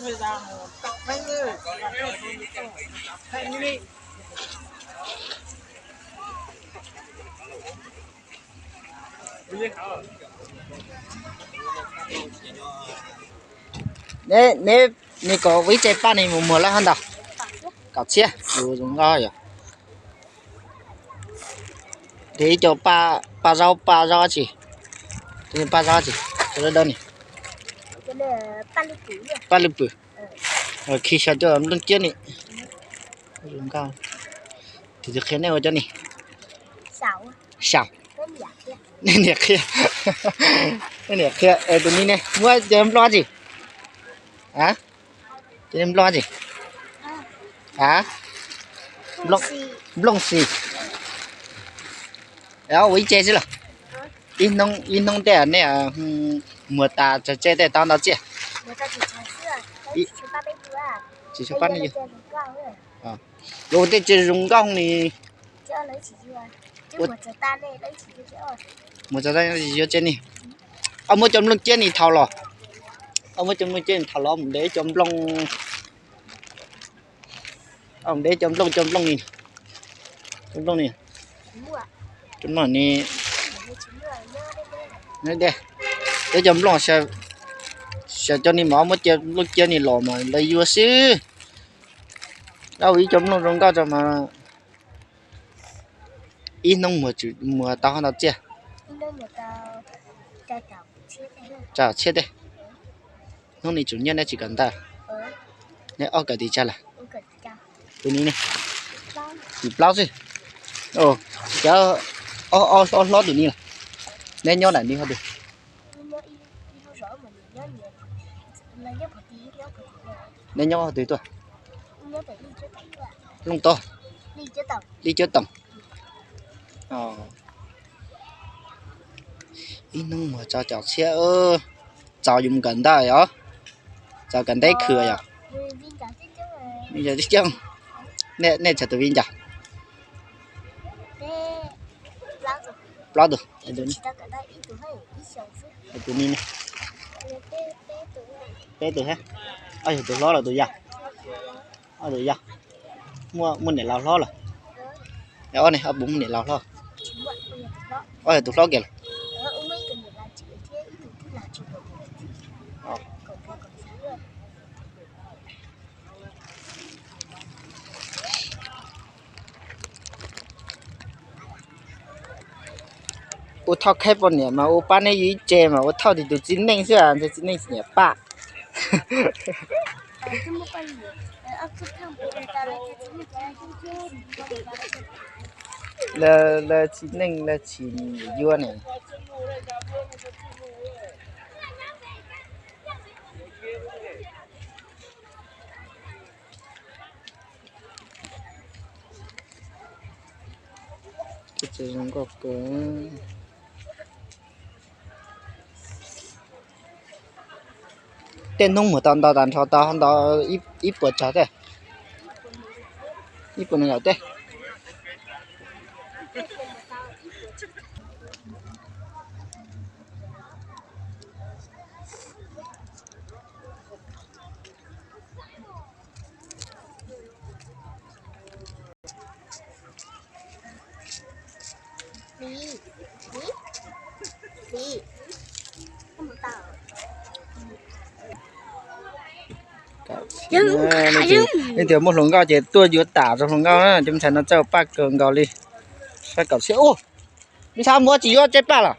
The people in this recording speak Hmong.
Neb, neb, neb kom ua ib ce paj ne mus muag lawm hov ntag. Kaum txhiab, zoo nkauj yom. Tes ib co paj zaub, paj zaub tsi, paj zaub tsi, cov dawb dawb ni. Paj lwj pwm. Khi xyaw cov nplooj ciab ni. Zoo nkauj. Tus twg qhia nej ua cov ni? Xyaum. Nej niam qhia. Nej niam qhia. Tus ni ne muab cov nplooj tsi? A, cov nplooj tsi? A, nplooj xis. Ua ib ce xwb los? Ib hnub, ib hnub tej nej muag tas tsawg ce tej tau ntau txiaj? Tsis tshua pab ne yog. Luag ua tej ce zoo nkauj ni. Muag tas yuav ce ni. Ob muab cov nplooj ciab ni thaum los. Ob muab cov nplooj ciab ni thaum los mus de cov nplooj. Ob mus de cov nplooj, cov nplooj ni. Cov nplooj ni. Cov nplooj ni. De, de cov nplooj, xyaw cov ni mas ob muab cov nplooj ciab ni los mas lawv yuav xwb. Dab ua ib cov nplooj zoo nkauj tso mas. Ib hnub muag tau hov ntau txiaj? Rau txhiab tej. Hnub ni tsum nyiaj neb tsis kawm ntawv? Neb ob kawm tim tsawg lawm? Tus ni ne? Tim plaub xwb. Cov ob hlob tus ni lawm? Neb nyob nram ni hov twg? Neb nyob hov twg tuaj? Looj Tog. Lij Cuab Toom. Ib hnub muag tau caum txhiab. Txaus yus mus kawm ntawv yom? Txaus kawm ntawv khw yom? Nej tsawg tus viv ncaus? Plaub tus. Tus ni ne? Peb tus thiab. Ob yog tus hlob los tus yau? Ob tus yau. Muaj, muaj niam laus hlob lawm? Ob ne, ob puas muaj niam laus hlob? Ob yog tus hlob kiag lawm? Ua thauj khaib poj niam mas ua pab neb yug ib ce mas ua thauj tim tus txiv neej xwb, ntxhais txiv neej niam paj. Lawv txiv neej lawv tsis yuav ne. Tej hnub muag tau ntau tas nrho tau ntau ib puas tsawg tej? Ib puas nees nkaum tej. Nej tias muaj hluas nkauj ces tuaj yuav tas rau hluas nkauj na, cov me ntxhais no txawj paj kawg nkaus li. Sab kaum txhiab ub, me ntxhais muab tsis yuav cov paj los?